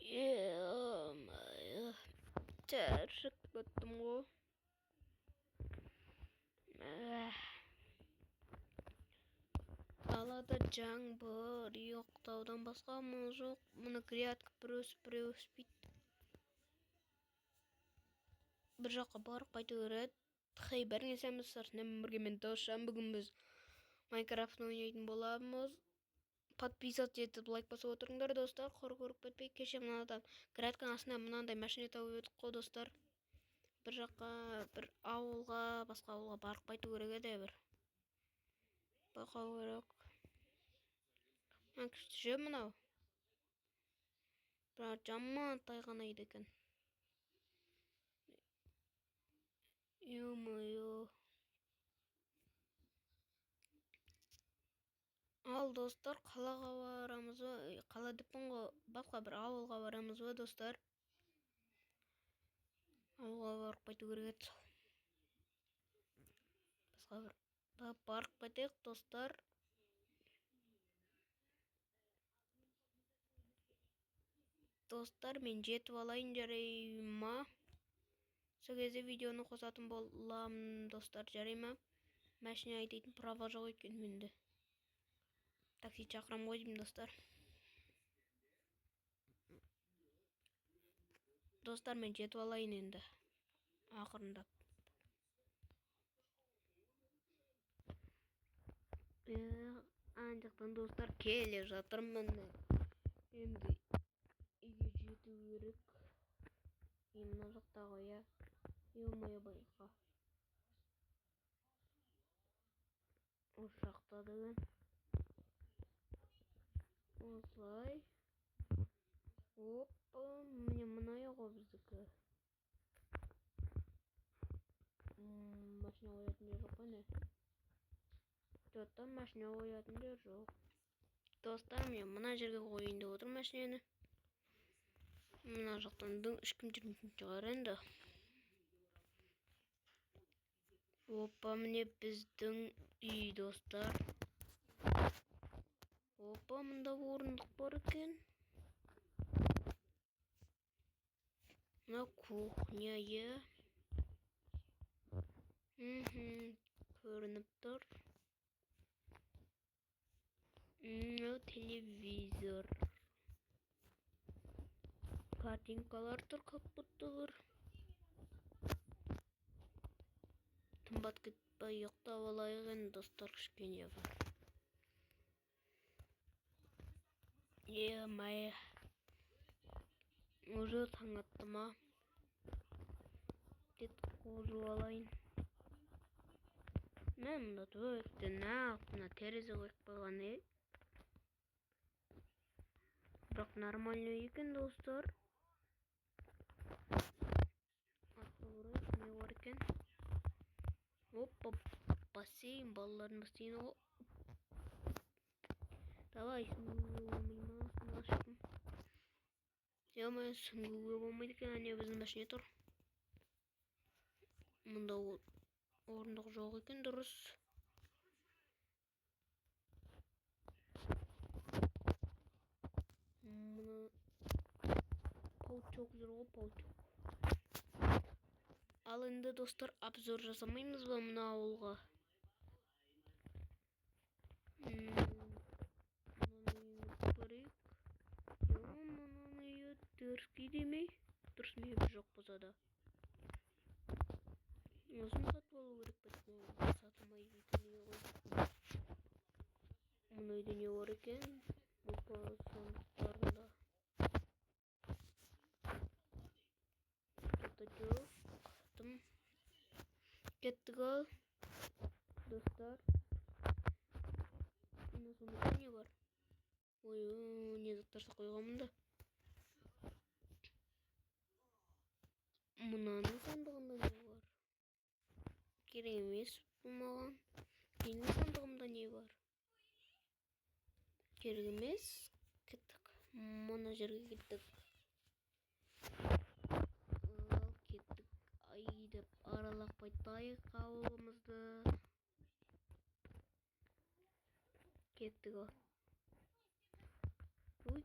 Е-мое, шаршап кеттім ғой. Далада жаңбыр, ұйықтаудан басқа амал жоқ. Мұны грядка бір өсіп, біреу өспейді. Бір жаққа барып қайту керек. Хей, бәріңе сәлеметсіздер. Сіздермен бірге мен Досжан. Бүгін біз Майнкрафт ойнайтын боламыз. Подписаться етіп, лайк басып отырыңдар, достар. Қор көріп кетпей. Кеше мынадан грядканың астынан мынандай машина тауып едік қой, достар. Бір жаққа, бір ауылға, басқа ауылға барып қайту керек еді бір. Байқау керек. Мына күшті жер мынау. Бірақ жаман тайғанайды екен. Ё-моё. Ал, достар, қалаға барамыз ба? Қала деппін ғой, басқа бір ауылға барамыз ба, достар? Ауылға барып қайту керек еді. Басқа бір барып қайтайық, достар. Достар, мен жетіп алайын, жарай ма? Сол кезде видеоны қосатын боламын, достар, жарай ма? Машина айдайтын права жоқ екен менде. Такси шақырам ғой деймін, достар. Достар, мен жетіп алайын енді. Ақырындап. Ана жақтан, достар, келе жатырмын. Енді үйге жету керек. Үй мына жақта ғой, иә. Ё-моё, байқа. Осы жақта деген. Осылай. Опа, міне мына үй ғой біздікі. Машина қоятын жер жоқ па не? Жоқ, машина қоятын жер жоқ. Достар, мен мына жерге қояйын деп отырмын машинаны. Мына жақтан ешкім жүрмейтін шығар енді. Опа, міне біздің үй, достар. Опа, мында орындық бар екен. Мына кухня, иә. Көрініп тұр. Мынау телевизор. Картинкалар тұр, как будто бір. Тымбат кетпей ұйықтап алайық енді, достар, кішкене бір. Е-мое. Уже таң атты ма? Тек қозып алайын. Мен мында өте нақ мына терезе қойып қойған, е. Бірақ нормально екен, достар. Артқа қарайық, не бар екен? Опа, бассейн, балалардың бассейні ғой. Давай, сүңгуге болмай ма? Ашықтым. Ё-моё, сүңгуге болмайды екен. Әне біздің машина тұр. Мұнда орындық жоқ екен, дұрыс. Мына паучок жүр ғой, паучок. Ал енді, достар, обзор жасамаймыз ба мына ауылға? Мынаны үйіне барайық. Мынаның үйі дерзкий демей. Дұрыс мебель жоқ болса да. Осыны сатып алу керек пе? Сатылмай дейтін үй ғой. Мына үйде не бар екен? Опа, сандықтарында. Что-то жоқ. Тым. Кеттік ал. Достар. Мына сандықта не бар? Ой, не заттар сақ қойған мұнда? Мынаның сандығында не бар? Керек емес бұл маған. Менің сандығымда не бар? Керек емес. Кеттік. Мына жерге кеттік. Ал, кеттік. Айдап аралап қайтайық ауылымызды. Кеттік ал. Ой,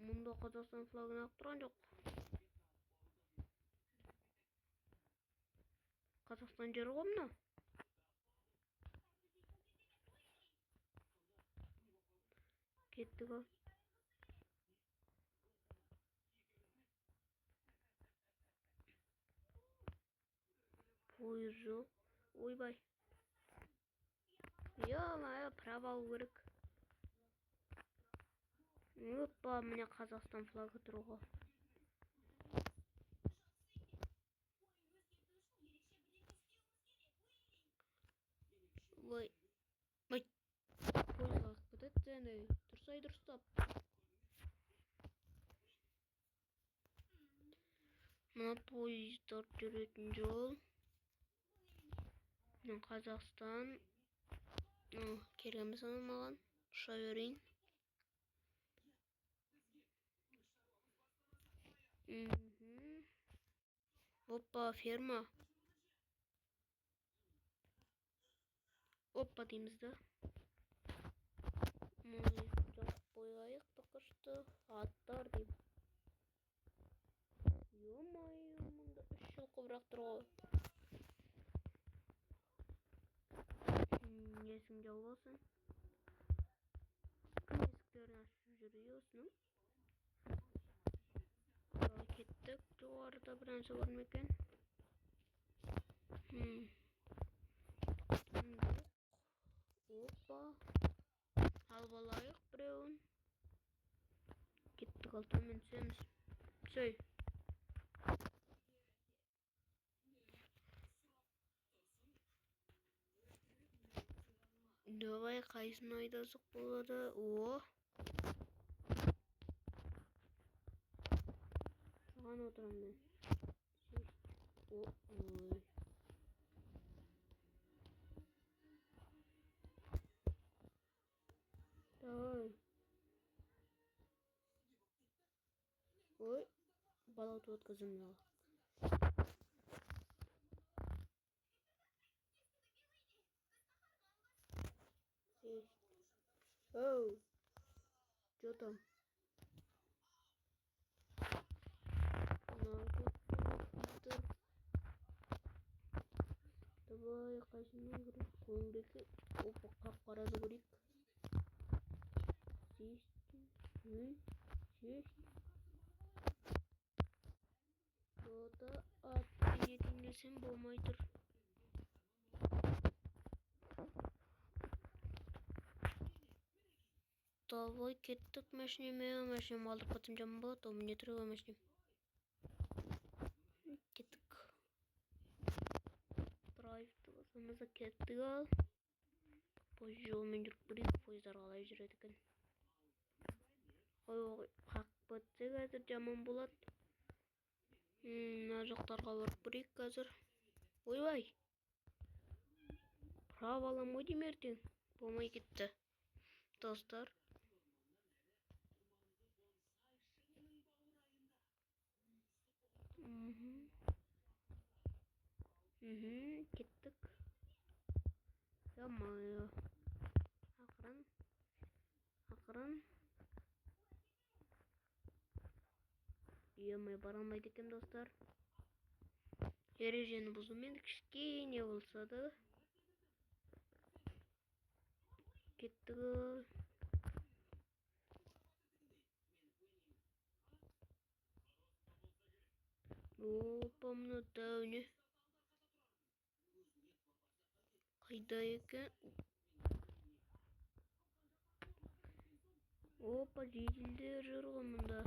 Мұнда Қазақстан флагын алып тұрған жоқ. Қазақстан жері ғой мынау. Кеттік ал. Пойыз жоқ. Ойбай. Ё-моё, право алу керек. Опа, міне Қазақстан флагы тұр ғой. Ой. Ой. Пойыз қағып кетеді енді. Тұрсай дұрыстап. Мына пойыздар жүретін жол. Мына Қазақстан. Керек емес анау маған. Ұша берейін. Опа, ферма. Опа дейміз да. Жоқ, қояйық тұқышты. Аттар деймін. Ё-моё, мұнда 3 жылқы бірақ тұр ғой. Есің жау болсын. Кім есіктерін ашып жүр осының? Кеттік. Жоғарыда бір нәрсе бар ма екен? Жоқ. Опа. Алып алайық біреуін. Кеттік, ал төмен түсеміз. Түсей. Давай, қайсысын айдасақ болады? О! Соған отырамын мен. О, ой. Давай. Ой, бала өткіземін. Оу, чё там? Давай, қайсынан көрейік? Қоңыр Опа, қап-қараны көрейік. Сесть. Ода атпен етейін десем болмай тұр. Давай, кеттік машинеме. Машинем алдырып кетсем жаман болады. Ол міне тұр ғой машинем. Кеттік. Драйвты басамыз да кеттік ал. Пойыз жолымен жүріп көрейік, пойыздар қалай жүреді екен. Ой, қағып кетсе қазір жаман болады. Мына жақтарға барып көрейік қазір. Ойбай. Право аламын ғой деймін ертең. Болмай кетті. Достар. Кеттік. Ё-моё. Ақырын. Ақырын. Ё-моё, бара алмайды екенмін, достар. Ережені бұздым енді кішкене болса да. Кеттік. Опа, мына дәу не? Қайда екен? Опа, жеделдер жүр ғой мұнда.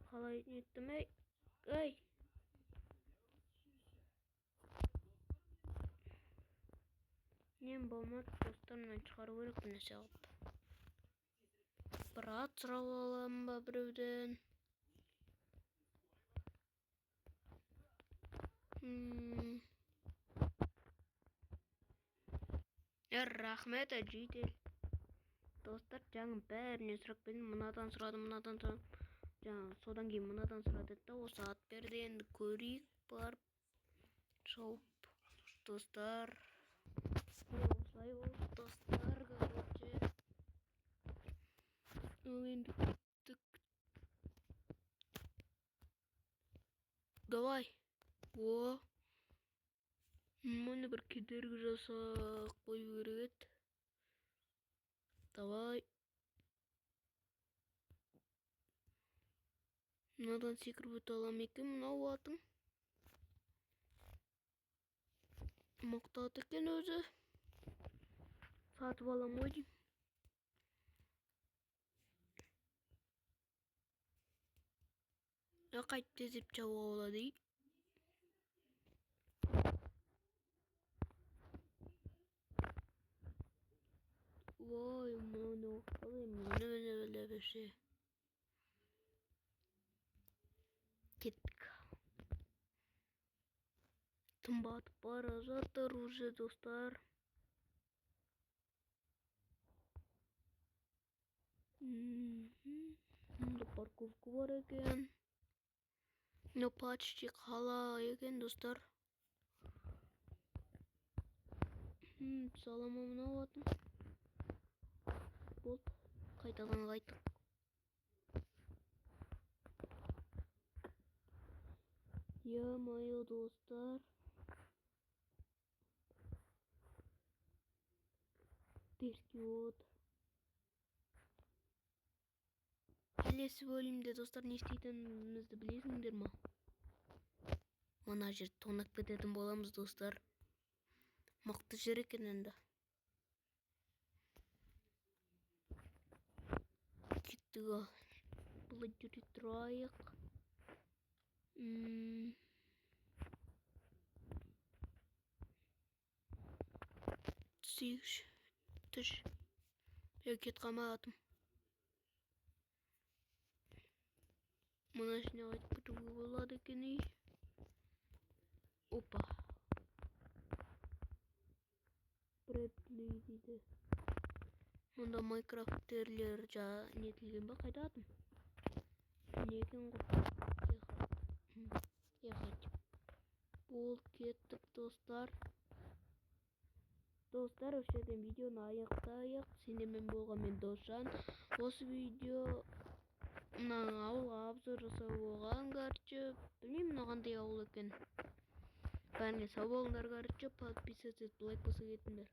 Қалай неттім, ей? Ей! Нем болмады, достар, мынаны шығару керек бір нәрсе қылып. Бір ат сұрап аламын ба біреуден? Рахмет, жедел. Достар, жаңа бәрінен сұрап келдім. Мынадан сұрадым, мынадан сұрадым. Жаңа содан кейін мынадан сұрады да, осы ат берді. Енді көрейік барып шауып. Достар, осылай болды, достар, короче. Ал енді кеттік. Давай. О. Мұны бір кедергі жасап қою керек еді. Давай. Мынадан секіріп өте ала ма екен мынау атың? Мықты ат екен өзі. Сатып алам ғой деймін. Қайтып тездеп жабуға болады. Ой, мынау қалай, міне вообще. Кеттік. Түн батып бара жатыр уже, достар. Мында парковка бар екен. Ну, почти қала екен, достар. Салама мынау атым. Болды, қайтадан қайттық. Ё-моё, достар. Дерзкий от. Келесі бөлімде, достар, не істейтінімізді білесіңдер ма? Мына жерді тонап кететін боламыз, достар. Мықты жер екен енді. Кеттік ал. Былай жүре тұрайық. Түсейікші. Түш. Е, кетіп қалма атым. Мына ішіне қайтып кетуге болады екен, ей. Опа. Брэдли дейді. Мұнда Майнкрафтерлер нетілген ба? Қайда атым? Не екен ғой? Ехать. Бол, кеттік, достар. Достар, осы жерден видеоны аяқтайық. Сендермен болған мен Досжан. Осы видео мына ауылға обзор жасау болған, короче. Білмеймін, мына қандай ауыл екен. Бәріңе сау болыңдар, короче. Подписаться етіп, лайк басып кетіңдер.